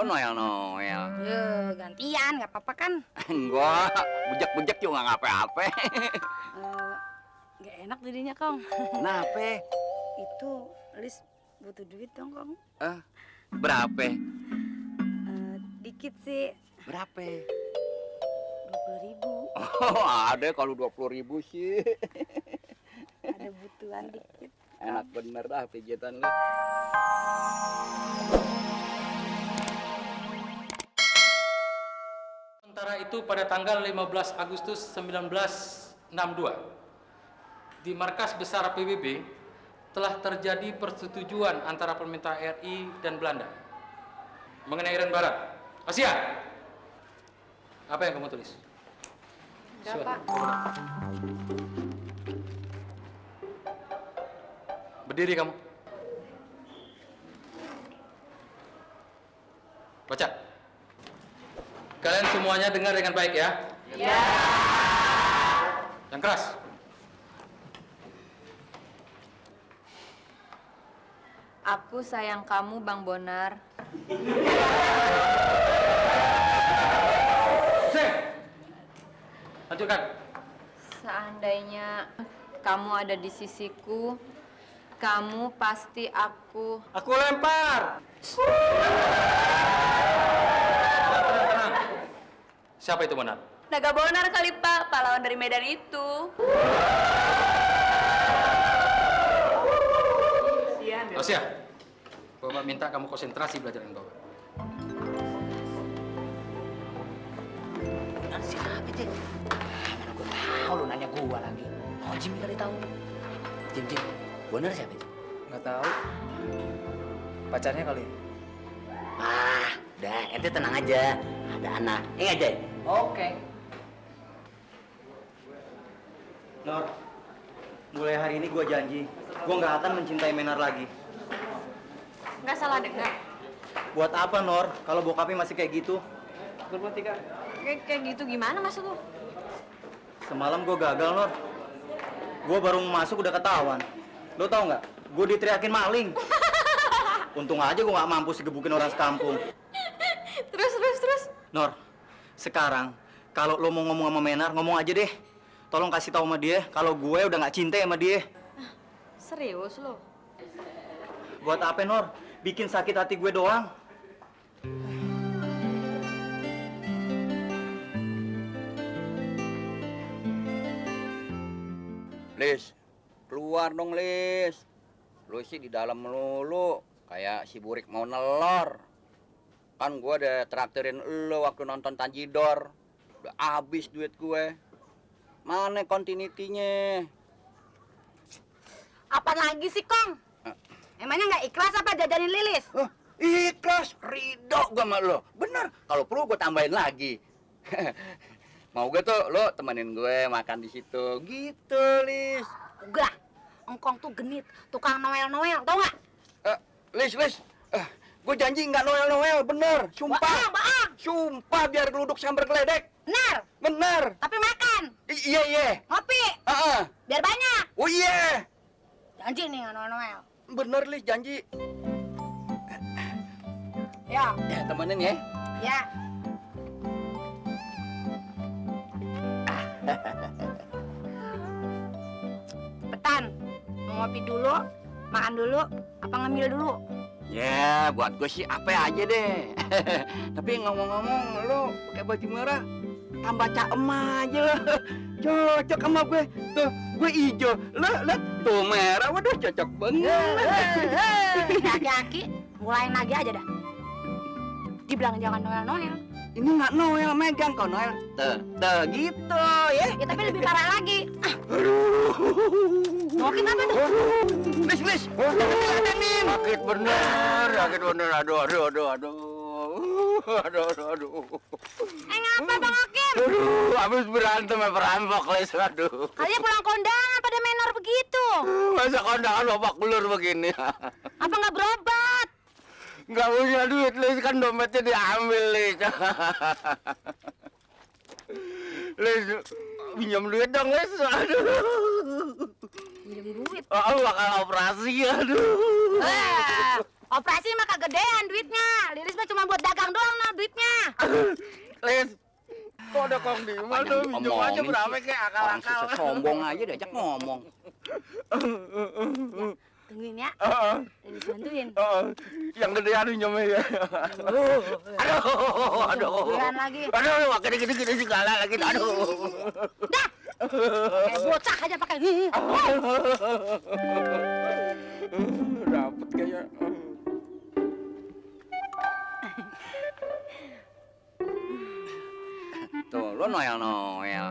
Lo Noel. Gantian, nggak apa-apa kan? Enggak, bejek-bejek juga nggak apa-apa. Nggak enak dirinya, Kong. Kenapa? Itu Lis butuh duit dong, Kong. Berapa? Dikit sih. Berapa? 20.000. Oh, ada kalau 20.000 sih. Ada butuhan dikit. Enak bener dah pijitan lu. Sementara itu pada tanggal 15 Agustus 1962 di markas besar PBB telah terjadi persetujuan antara pemerintah RI dan Belanda mengenai Irian Barat. Asia, apa yang kamu tulis? Enggak, Pak. Berdiri kamu. Baca. Kalian semuanya dengar dengan baik ya? Iya. Yang keras. Aku sayang kamu, Bang Bonar. Lanjutkan. Seandainya kamu ada di sisiku, kamu pasti aku... Aku lempar. Tenang. Siapa itu Bonar? Naga Bonar kali, Pak. Pahlawan dari Medan itu. Asia, Bapak minta kamu konsentrasi belajar dengan Bapak. Benar siapa sih? Mana gua tahu lu nanya gua lagi. Oh, Jimmy kali tahu. Jim, bener siapa itu? Nggak tahu. Pacarnya kali. Udah, ente tenang aja. Ada anak. Ingat, Jay? Oke. Nor, mulai hari ini gue janji, gue nggak akan mencintai Menar lagi. Nggak salah dengar. Buat apa, Nor? Kalau bokapnya masih kayak gitu? Berbuat tiga. Kayak gitu gimana maksud lu? Semalam gue gagal, Nor. Gue baru mau masuk udah ketahuan. Lo tau nggak? Gue diteriakin maling. Untung aja gue nggak mampu gebukin orang sekampung. Terus. Nor, sekarang kalau lo mau ngomong sama Menar, ngomong aja deh. Tolong kasih tahu sama dia kalau gue udah nggak cinta sama dia. Serius lu? Buat apa, Nor? Bikin sakit hati gue doang. Lis, keluar dong, Lis. Lu sih di dalam melulu, kayak si burik mau nelor. Kan gue udah traktirin lu waktu nonton Tanjidor. Udah habis duit gue. Mana kontinitinya? Apa lagi sih, Kong? Emangnya nggak ikhlas apa jajanin Lilis? Ikhlas, ridho gue sama lo. Bener, kalau perlu gue tambahin lagi. Mau gue tuh, lo temenin gue makan di situ. Gitu, Lis. Udah, engkong tuh genit, tukang Noel, tau nggak? Lis, gue janji nggak Noel, bener. Sumpah. Baang. Sumpah biar geluduk sambar geledek. Bener. Tapi makan. Iya. Ngopi. Biar banyak. Oh iya. Janji nih nggak Noel. Bener, Lis, janji. Ya. Ya, temenin ya. Ya. Petan, mau ngopi dulu, makan dulu, apa ngambil dulu? Ya, buat gue sih apa aja deh. Tapi ngomong-ngomong, lo pakai baju merah, tambah caem aja lo. Cocok sama gue. Tuh, gue hijau. Lo tuh merah, waduh cocok banget. Aki-aki, mulain lagi aja dah. Dibilang jangan Noel. Ini nggak Noel, megang kok Noel. Tuh, gitu ya. Ya tapi lebih parah lagi. Aduh. Ngokin apa tuh? Lis. Sakit bener. Aduh. Ngapa Bang Hakim? Aduh, habis berantem sama perampok, Lis. Aduh. Kalian pulang kondangan pada menor begitu. Masa kondangan babak belur begini? Apa nggak berobat? Nggak punya duit, Lis. Kan dompetnya diambil, Lis. Lis, pinjam duit dong, Lis. Aduh. Pinjam duit? Oh, bakal operasi, aduh. Operasi mah kegedean duitnya. Lilis mah cuma buat dagang doang. Lis, kok ada Kong Diman tuh, minjem aja berapa kayak Orang akal-akal. susah sombong aja diajak ngomong. Tungguin ya. Lilis bantuin. Yang gedean minjemnya ya. Aduh. Gedean lagi. Aduh, makin gede-gede segala lagi. Aduh. Dah. Kayak bocah aja pakai. Dapet kayaknya. Tuh, lo noel-noel.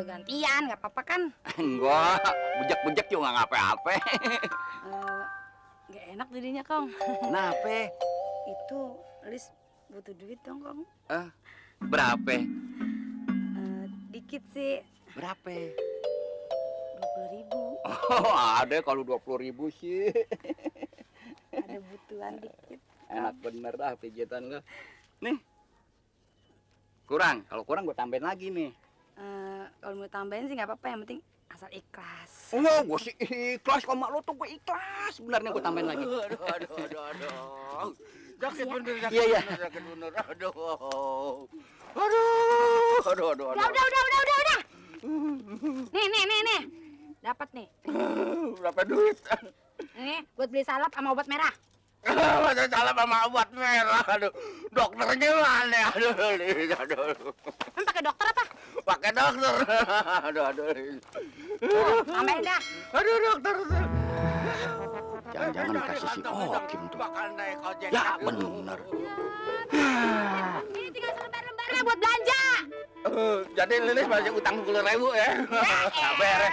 Gantian, nggak apa-apa kan? Enggak, bejek-bejek juga nggak apa-apa. Nggak enak dirinya, Kong. Kenapa? Itu Lilis butuh duit dong, Kong. Berapa? Dikit sih, Berapa? 20.000. Oh, ada kalau 20.000 sih. Ada butuhan dikit. Enak bener dah pijitan lo. Nih. Kurang, kalau kurang gue tambahin lagi nih. Kalau mau tambahin sih nggak apa-apa, yang penting asal ikhlas. Oh, gue sih ikhlas sama lo tuh, gue ikhlas. Sebenarnya gue tambahin lagi. Aduh. Sakit bener, Iya, iya. sakit bener. Aduh. Udah. Nih. Dapat nih. Berapa duit? Ini buat beli salep sama obat merah. Masa salah sama obat merah. Aduh, dokternya mana? Aduh. Kan pakai dokter apa? Pakai dokter. Aduh. Tambahin dah. Aduh, dokter. Jangan-jangan dikasih si Okim tuh. Bakal naik ojek. Ya, bener. Ini tinggal selembar-lembarnya buat belanja. Jadi Lilis masih utang 10.000 ya?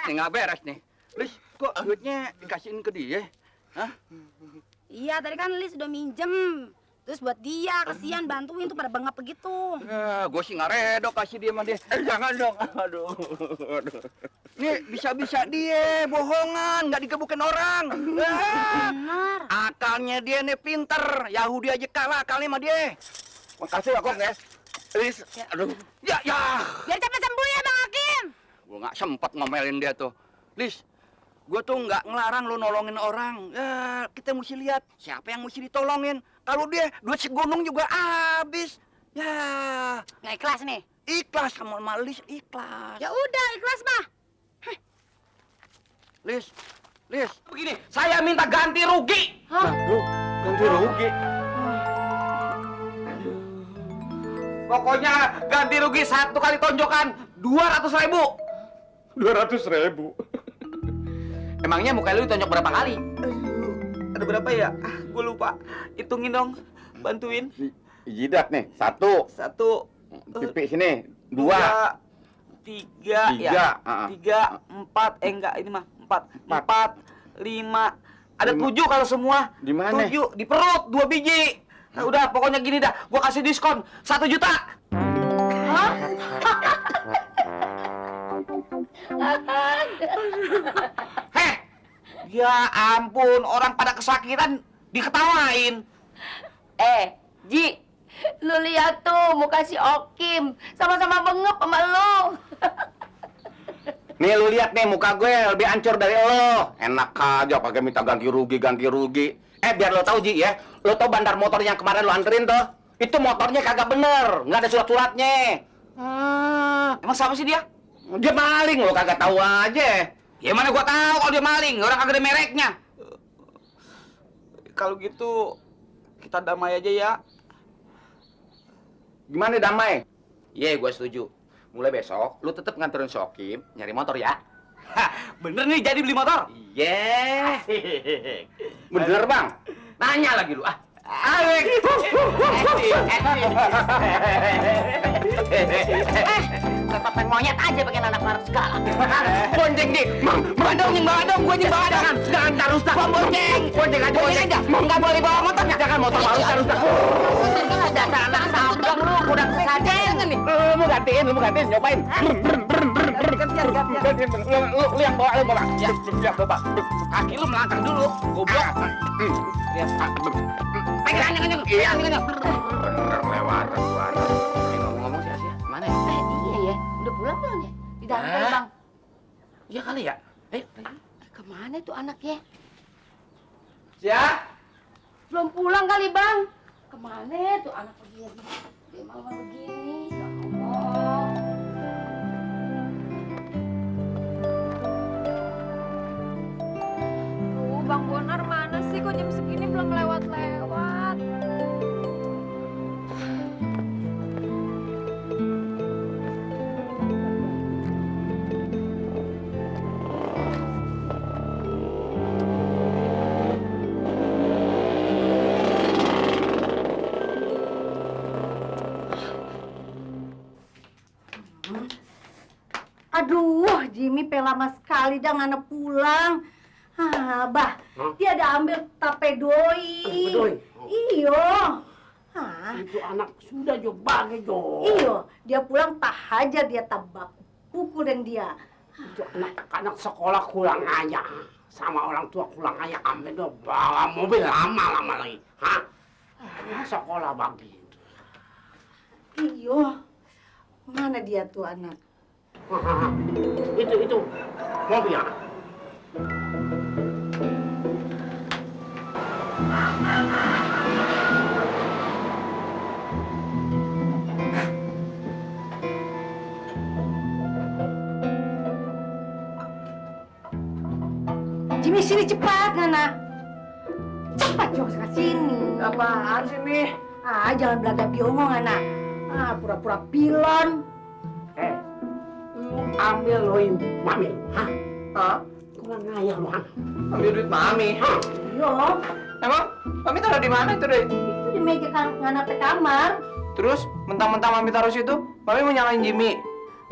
Nggak beres nih. Lis, kok duitnya dikasihin ke dia? Hah? Iya, tadi kan Lilis udah minjem. Terus buat dia, kasihan bantuin tuh pada bengap begitu. Ya, gue sih nggak redo kasih dia sama dia. Jangan dong. Aduh. Nih, bisa-bisa dia bohongan, nggak digebukin orang. Bener. Akalnya dia nih pinter. Yahudi aja kalah akalnya sama dia. Makasih ya, Kong ya. Lilis, aduh. Ya. Biar cepet sembuh ya, Bang Hakim. Gue nggak sempat ngomelin dia tuh. Lis, gue tuh nggak ngelarang lu nolongin orang. Ya, kita mesti lihat siapa yang mesti ditolongin. Kalau dia duit segunung juga habis. Ya, Nggak ikhlas nih. ikhlas sama Lis, ikhlas. Ya udah, ikhlas mah. Lis. Begini, saya minta ganti rugi. Ganti rugi. Pokoknya ganti rugi 1 kali tonjokan 200.000. 200.000. Emangnya muka lu ditonjok berapa kali? Ada berapa ya? Gue lupa. Hitungin dong. Bantuin. Jidat nih, 1. 1, Pipi sini, 2. 3, ya. 3, 4. Enggak, ini mah 4, 5. Ada 7 kalau semua. Di mana? 7 di perut, 2 biji. Nah, udah, pokoknya gini dah. Gua kasih diskon 1 juta. Hah? Heh. Ya ampun, orang pada kesakitan diketawain. Ji, lu lihat tuh muka si Okim, sama-sama bengep sama lu. Nih lu lihat nih muka gue lebih hancur dari lo. Enak aja pakai minta ganti rugi. Biar lo tahu Ji ya, lo tau bandar motor yang kemarin lo anterin tuh, itu motornya kagak bener, nggak ada surat-suratnya. Emang siapa sih dia? Dia maling, lo kagak tahu aja. Ya mana gua tahu kalau dia maling, orang kagak ada mereknya. Kalau gitu kita damai aja ya. Gimana damai? Iya, gue setuju. Mulai besok, lu tetap nganterin si Okim nyari motor ya. Bener nih jadi beli motor? Iya. Bener bang? Nanya lagi lu. Topeng monyet aja pakai anak laras segala. Bonceng di. Bawa dong, gua bawa dong. Jangan tarus dah. Bonceng aja. Nggak boleh bawa motornya. Jangan motor baru tarus dah. Dasar anak sabdang lu, udah kesajen nih. Lu mau gantiin, nyobain. Gantian. Lu yang bawa. Yang bawa. Kaki lu melangkah dulu, goblok. Lihat. Pegang. Iya. Bener lewatan gua. Ngomong sih Asia. Mana ya? Iya ya, udah pulang belum ya? Di dalam kali, Bang. Iya kali ya. Kemana tuh anaknya? Sia. Belum pulang kali, Bang. Kemana tuh anak pergi? Mama begini, ya Allah. Bang Bonar mana sih? Kok jam segini belum lewat-lewat? Aduh, Jimmy lama sekali dah ngana pulang. Ah, bah, dia ada ambil tape doi. Doi? Iyo. Ah, Itu anak sudah jo bagi jo. iyo, dia pulang tak hajar dia tabak pukul dan dia. Itu anak sekolah kurang aja. Sama orang tua kurang aja ambil do bawa mobil lama-lama lagi. Hah? Sekolah begitu. Iyo. Mana dia tuh anak? Itu mobilnya. Jimmy sini cepat, Nana. Cepat jauh ke sini. Apaan sih, Mi? Ah, jangan belaga biongong, Nana. Ah, pura-pura pilon. Lu ambil loin mami. Hah? Hah? Kurang aja lu anak. Ambil duit Mami. Yo, Emang Mami taruh di mana itu, Doi? itu di meja Nana pe kamar. Terus mentang-mentang Mami taruh situ, Mami mau nyalain Jimmy.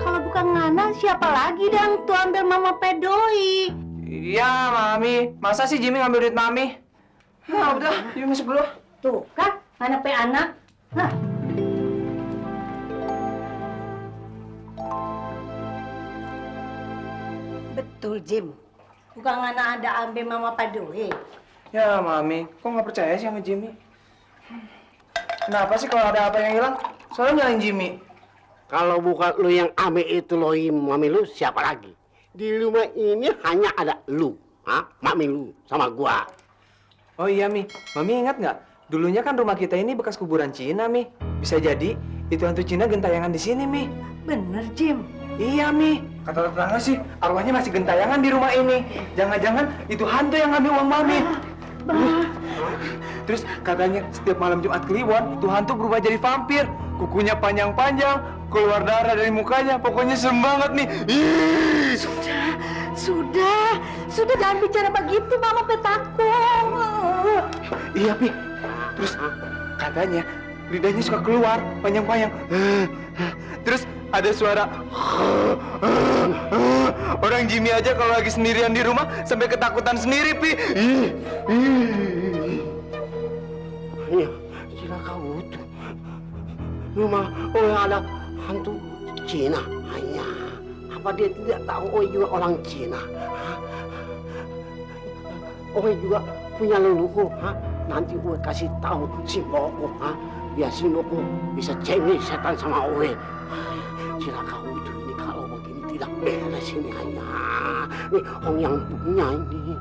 Kalau bukan Nana, siapa lagi dang tuh ambil mama pedoi? Iya, Mami. Masa sih Jimmy ngambil duit Mami? Nah, udah, Jimmy masuk dulu. Tuh, kan? Nana pe anak. Hah? Betul, Jim. Bukan Nana ada ambil mama pedoi. Ya, Mami. Kok nggak percaya sih sama Jimmy? Kenapa sih kalau ada apa yang hilang, selalu nyalain Jimmy? Kalau bukan lu yang ambil itu loin mami lu, siapa lagi? Di rumah ini hanya ada lu, mami lu, sama gua. Oh iya, Mi. Mami ingat nggak? Dulunya kan rumah kita ini bekas kuburan Cina, Mi. Bisa jadi itu hantu Cina gentayangan di sini, Mi. Bener, Jim. Iya, Mi. Kata tetangga sih, arwahnya masih gentayangan di rumah ini. Jangan-jangan itu hantu yang ngambil uang Mami. Terus katanya setiap malam Jumat Kliwon, itu hantu berubah jadi vampir. Kukunya panjang-panjang, keluar darah dari mukanya. Pokoknya serem banget nih. Ih. Sudah jangan bicara begitu, mama petakut. Iya, Pi. Terus katanya lidahnya suka keluar panjang-panjang. Terus ada suara orang Jimmy aja kalau lagi sendirian di rumah sampai ketakutan sendiri, Pi. Iya, silakan utuh. Rumah ada hantu Cina hanya. Apa dia tidak tahu Oi juga orang Cina? Oi juga punya leluhur, nanti Oi kasih tahu si Boko, biar si Boko bisa cengeng setan sama Oi. Silakan utuh ini kalau begini tidak beres ini hanya. Nih, orang yang punya ini.